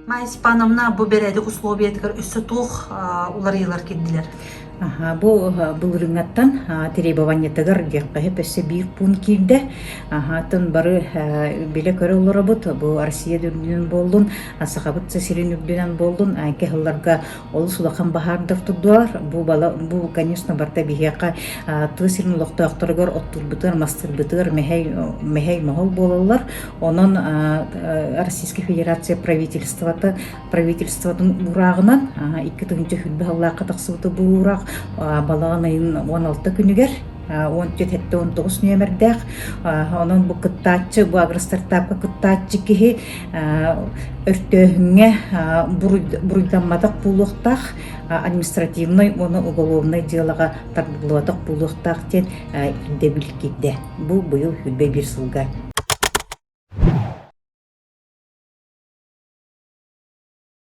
Майя Степановна, бу бэрээдэк условиятыгар өссө туох уларыйыылар киирдилэр? Бу былырыыҥҥаттан требованиетыгар диэххэ сөп өссө биир пуун киирдэ. Атын бары билэ-көрө олоробут. Бу Россия үрдүнэн буоллун, Сахабыт сирин үрдүнэн буоллун, кыһылларга олус улахан баһаардар турдулар. Бу, бу конечно, барыта биһиэхэ тыа сирин олохтоохторугар оттуурбутугар, мастыырбытыгар мэһэй, мэһэй моһол буолаллар. Онон Российскай Федерация правительствота правительствотын уурааҕынан 2020 сыллаахха тахсыбыта бу уураах балаҕан ыйын 16 күнүгэр 14 79 нүөмэрдээх. Онон бу кыттааччы, бу агростартапка кыттааччы киһи өртөөһүҥҥэ буруйдамматах буолуохтаах, административнай уонна уголовнай дьыалаҕа тардыллыбатах буолуохтаах диэн ирдэбил киирдэ. Бу быйыл 21 сылга.